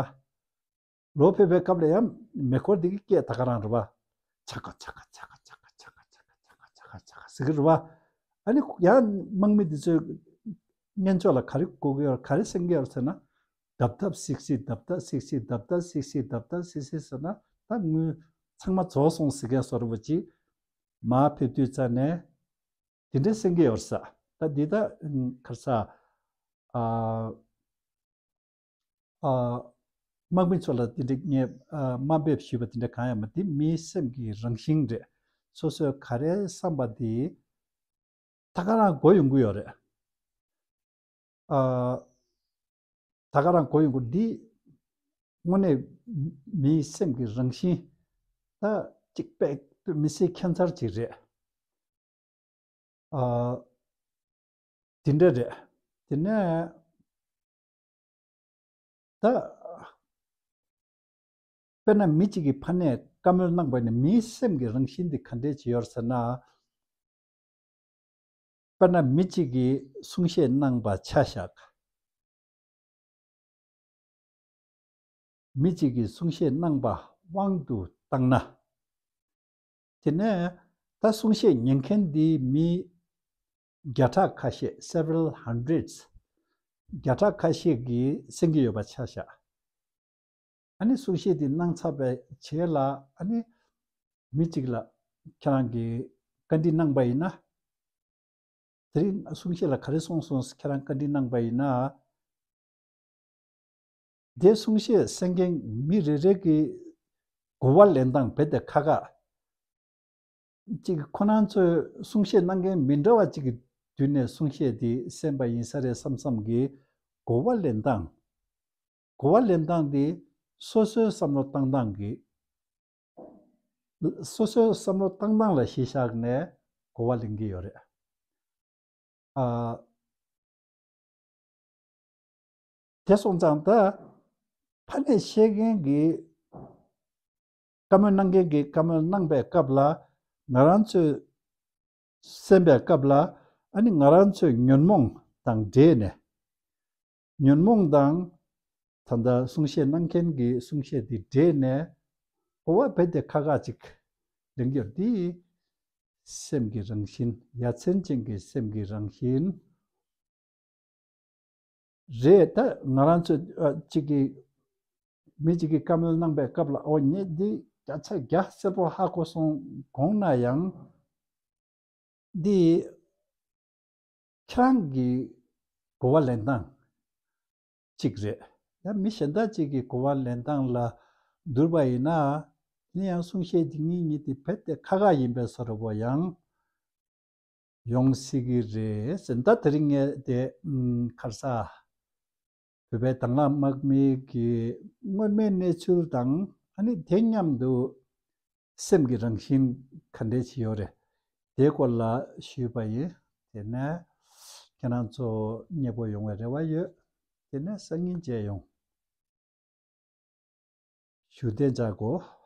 ལོག་ཕེབས་པའི་སྐབས་ལ་ཡང་མེ་འཁོར་འདི་གི་སྐད་ད་ག་རང་རེད་པ། ཆ་ག་ཆ་ག་ཆ་ག་ཟེར་གྱི་རེད་པ། ཨ་ནི་ཡང་དམག་མི་འདི་ཚོས་སྔོན་ཆད་ལ་ག་རེ་གོ་གི་ཡོད། ག་རེ་གསན་གྱི་ཡོད་ཟེར་ན། རྡབ་རྡབ་སིག་སིག། རྡབ་རྡབ་སིག་སིག། རྡབ་རྡབ་སིག་སིག། རྡབ་རྡབ་སིག་སིག་ཟེར་ན། ད་དངུལ་ཚང་མ་རྫོགས་སོང་ཟེར་མཁན་བཟོ་འདྲ་བོ་ཅིག་མར་ཕེབས་དུས་ཙ་ནས་དེ་འདྲ་གསན་གྱི་ཡོད་ས། ད་འདི་ད་ག་རེ་ཟ། ཨ། ཨ། དམག་མི་ཚོ་ལ་དེ་འདྲ་ངས་ཨ་དམའ་འབེབས་ཞུས་པ་དེ་འདྲ་གང་ཡང་མ། དེ་མིའི་སེམས་ཀྱི་རང་བཞིན་རེད། སོ་སོས་ག་རེ་བསམ་པ་དེ་ད་ག་རང་གོ་ཡོང་གི་ཡོད་རེད། ཨ། ད་ག་རང་གོ་ཡོང་གི། འདི་དངོས་གནས་མིའི་སེམས་ཀྱི་རང་བཞིན། ད་གཅིག་དཔེ་མི་སྲིད་ཁྱད་མཚར་ཅིག་རེད། ཨ། དེ་འདྲ་རེད། དེ་ནས་ད་དཔེར་ན་མི་གཅིག་གིས་ཕ་ནས་བཀའ་མོལ་གནང་པ་ཡིན་ན། མིའི་སེམས་ཀྱི་རང་བཞིན་དེ་ག་འདྲས་ཅིག་ཡོད་ཟེར་ན། དཔེར་ན་མི་གཅིག་གིས་གསུང་བཤད་གནང་པ་ཆ་བཞག། མི་གཅིག་གིས་གསུང་བཤད་གནང་པ་དབང་དུ་བཏང་ན། དེ་ནས་ད་གསུང་བཤད་ཉན་མཁན་འདི་མི་བརྒྱ་ཕྲག་ཁ་ཤས། Several hundreds། བརྒྱ་ཕྲག་ཁ་ཤས་ཀྱིས་གསན་གྱི་ཡོད་པ་ཆ་བཞག། ཨ་ནི་གསུང་བཤད་འདི་གནང་ཚར་བའི་རྗེས་ལ། ཨ་ནི་མི་གཅིག་ལ་ཁྱེད་རང་གིས་བཀའ་འདྲི་གནང་པ་ཡིན་ན། དེ་རིང་གསུང་བཤད་ལ་ག་རེ་གསུངས་སོང་ཟེར་ཁྱེད་རང་བཀའ་འདྲི་གནང་པ་ཡིན་ན། དེ་གསུང་བཤད་གསན་མཁན་མི་རེ་རེ་གི་གོ་བ་ལེན་སྟངས་རྦད་དེ་ཁག་ཁག་ཅིག། ཁོ་རང་ཚོས་གསུང་བཤད་གནང་མཁན་མི་འདྲ་བ་ཅིག་གི་ དུས་ནས་གསུང་བཤད་འདི་གསན་པ་ཡིན་ས་རེད་བསམ་བསམ་གྱི་གོ་བ་ལེན་སྟངས། གོ་བ་ལེན་སྟངས་འདི་སོ་སོའི་བསམ་བློ་བཏང་སྟངས་ཀྱི། སོ་སོའི་བསམ་བློ་བཏང་སྟངས་ལ་གཞི་བཞག་ནས་གོ་བ་ལེན་གྱི་ཡོད་རེད། ཨ། དེ་སོང་ཙང་ད་ཕ་ནས་བཤད་མཁན་གྱི་བཀའ་མོལ་གནང་མཁན་གྱི་བཀའ་མོལ་གནང་པའི་སྐབས་ལ་ང་རང་ཚོས་གསན་པའི་སྐབས་ལ་ཨ་ནི་ང་རང་ཚོས་ཉོན་མོངས་དང་འདྲེས་ནས། ཉོན་མོངས་དང་ད་ལྟ་གསུང་བཤད་གནང་མཁན་གྱི་གསུང་བཤད་འདི་འདྲེས་ནས་གོ་བ་རྦད་དེ་ཁག་ཁག་ཅིག་ལེན་རྒྱུ་འདི་སེམས་ཀྱི་རང་བཞིན། ཡ་མཚན་ཅན་གྱི་སེམས་ཀྱི་རང་བཞིན་རེད། ད་ང་རང་ཚོ་ཨ་གཅིག་གིས་མི་གཅིག་གིས་བཀའ་མོལ་གནང་པའི་སྐབས་ལ་ཨོ་ངས་འདི་བརྒྱ་ཆ་བརྒྱ་གསལ་པོ་ཧ་གོ་སོང་དགོངས་ན་ཡང་། འདི་ཁྱེད་རང་གི་གོ་བ་ལེན་སྟངས་གཅིག་རེད། ཡང་མི་གཞན་དག་ཅིག་གི་གོ་བ་ལེན་སྟངས་ལ་བསྡུར་བ་ཡིན་ན། དེ་ནས་ཡང་གསུང་བཤད་འདི་ངེད་གཉིས་དེ་རྦད་དེ་ཁག་ཁག་ཡིན་པའི་བཟོ་འདྲ་པོ་ཡང་ཡོང་སྲིད་ཀྱི་རེད་ཟེར། ད་དེ་རིང་ངས་དེ་ཨུམ་ཁ་སང་བོད་པའི་དང་བླངས་དམག་མི་གི་སྔོན་མའི་གནས་ཚུལ་དང་ཨ་ནི་དེ་མཉམ་དུ་སེམས་ཀྱི་རང་བཞིན་ག་འདྲས་ཅིག་ཡོད་རེད། དེའི་སྐོར་ལ་ཞུས་པ་ཡིན། དེ་ནས་ཁྱེད་རང་ཚོ་མཉེས་པོ་ཡོང་བའི་རེ་བ་ཡོད། དེ་ནས་སང་ཉིན་མཇལ་ཡོང་། བཞུགས་གདན་འཇགས་དགོས།